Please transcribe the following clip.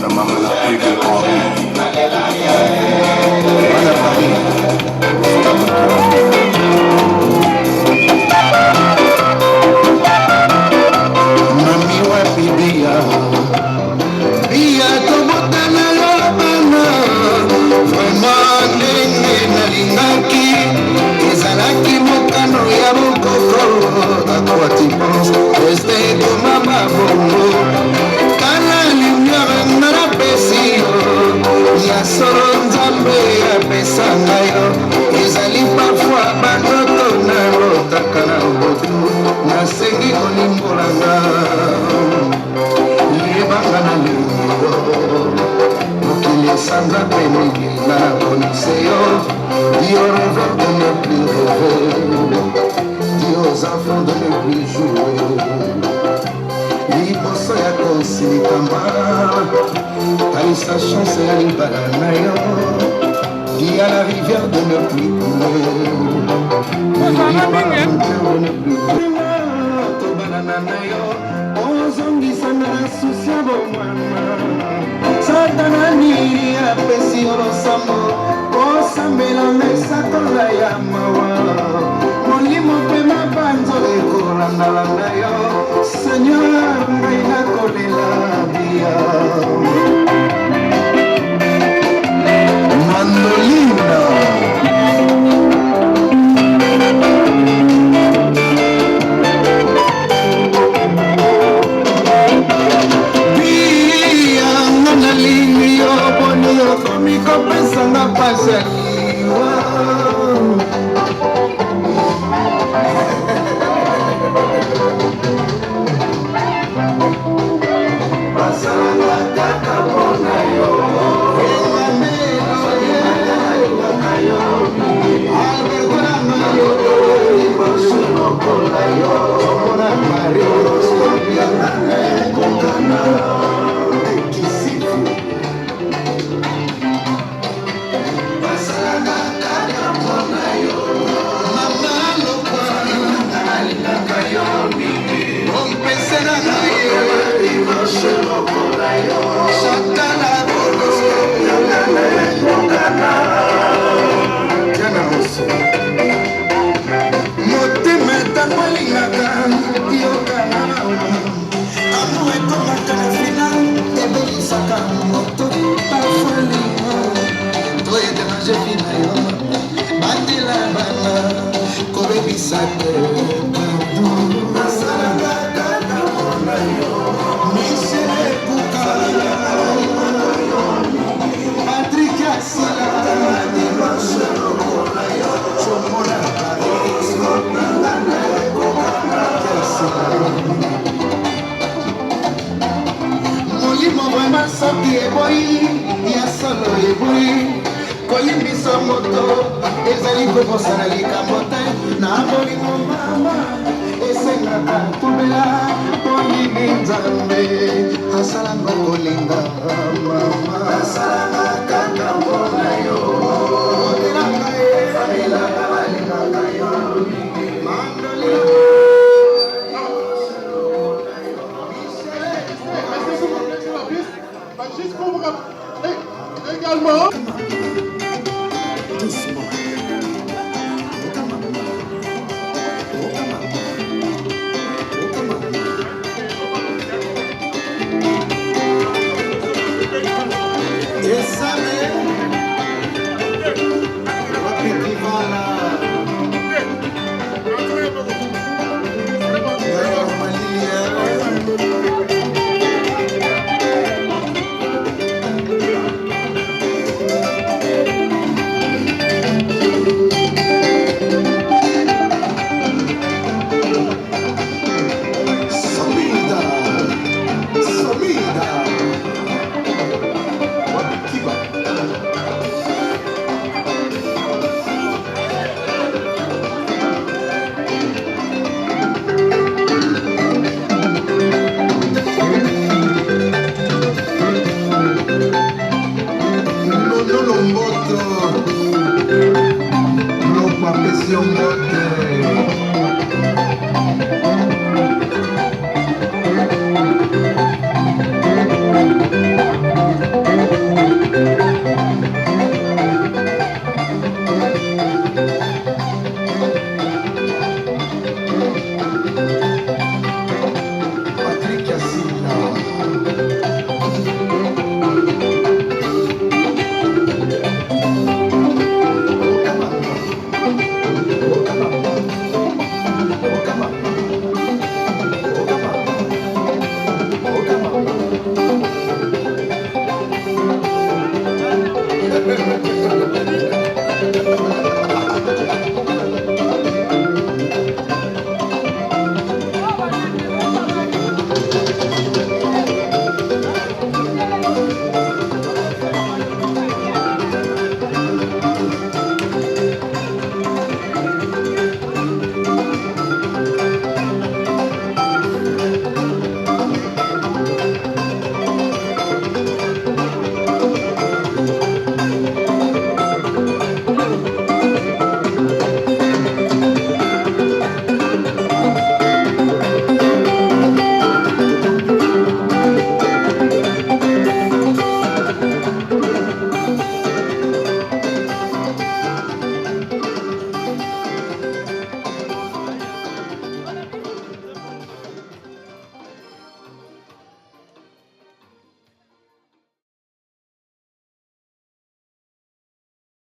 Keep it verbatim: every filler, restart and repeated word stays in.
Mama na Hugues Henri. Bana Paris. Mami, wapi Bia? Bia, tobotana yo bana. Vraiment, ndenge nalingaki, ezalaki mokano ya bokoko. À quoi tu penses? Reste comme maman bongo. Tala lumière nga napesi yo. Ya solo Nzambe apesa nga yo. Ezali parfois bandoto nalotaka na butu. Nasengi kolimbola nga. Yeba nga nalingi yo. Mokili esanza mpe mingi, nga namonisi yo. Dis aux rêveurs de ne plus rêver. Dis aux enfants de ne plus jouer. Liboso ya kosilika mbala, talisa chance ya libala na yo. Dis à la rivière de ne plus couler. N'oublie pas à mon cœur de ne plus couler. Tobalana na yo, ozongisa nga na souci ya bomwana. Satana nini apesi yo losambo? Osambela me sakola ya mawa. Molimo mpe mabanzo ekolandalanda yo. Seigneur, ngai nakolela Bia. Mandolina. Bia, nga nalingi yo, boni okomi kopesa nga pasi ya liwa. Basalaka kaka mpo na yo. Alberto na Mario, liboso lokola yo. Mona Mario, kokana. Kisifu. Basalaka kaka mpo na yo. Mama Lokwa, nalingaka yo mingi. Ompesela ngai ye. Dimanche lokola yo. Chantal Abolo. Diana Rousseau. Motema ntango alingaka yo kana. Amour ekomaka na final, ebelisaka moto. Parfois lingo, to edéranger vie na yo. Batela bana, kobebisa te. Pardon. Nasalaka kaka mpo na yo. Michel Epuka. Patrick Asila. Chomona. Molimo vraiment soki eboyi, ya solo eboyi. Kolimbisa moto ezali kobosana likambo te. Na bolingo mama, esengaka tubela. Mpo nini Nzambe asala nga kolinga mama? Asalaka kaka mpo na yo. Otelaka ye. Elaka balingaka yo. Mandolina. Juste pour vous rappeler également. Doucement. Esale. Wapi Kivala?